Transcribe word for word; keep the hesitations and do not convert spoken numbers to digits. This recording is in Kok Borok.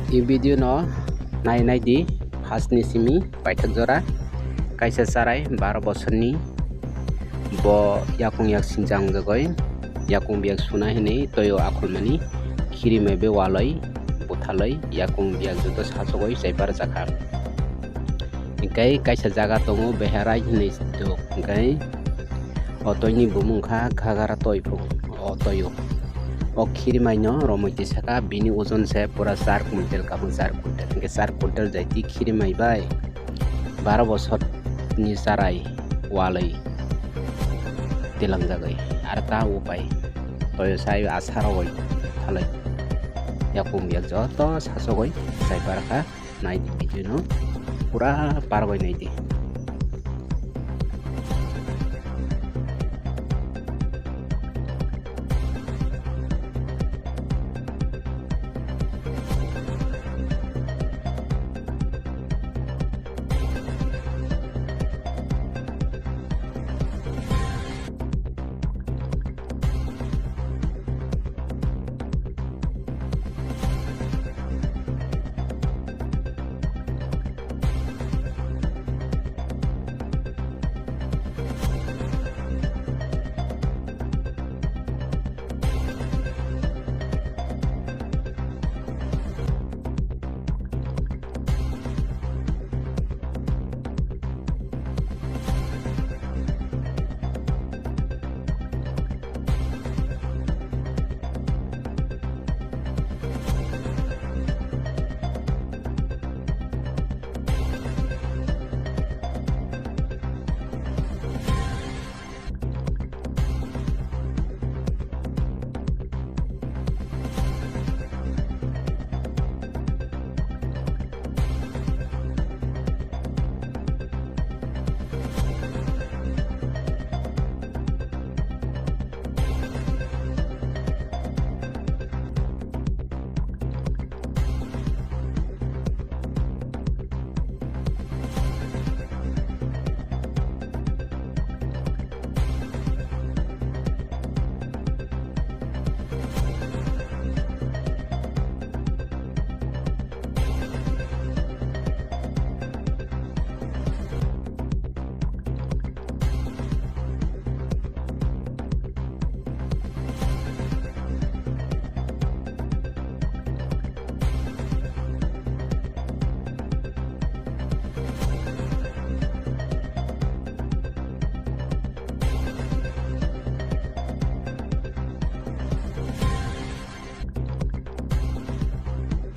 I video no nai nai di, first ni simi paithak jora kaisa charai baro bosorni bo yakung yak sinjang jagoi yakung biyak suna hinwi toyo akhulmani khirimai be waloi buthaloi yakung biyak joto sachogoi chaibar jakha. Hingkai kaisa jaga tongo beharai hinwi tok hingkai o toini bumung kha ghagara toiphung o toyo. O khirimaino romoi tisaka bini ojon se pura char quintal kabang char quintal hingke char quintal jai ti khirimai bai baro bosor ni charai waloi tilangjagoi ar ta upai toyo sai asarogoi thalai yakung yak joto sachogoi chaibar kha. Nai di video no pura pargoi nai di.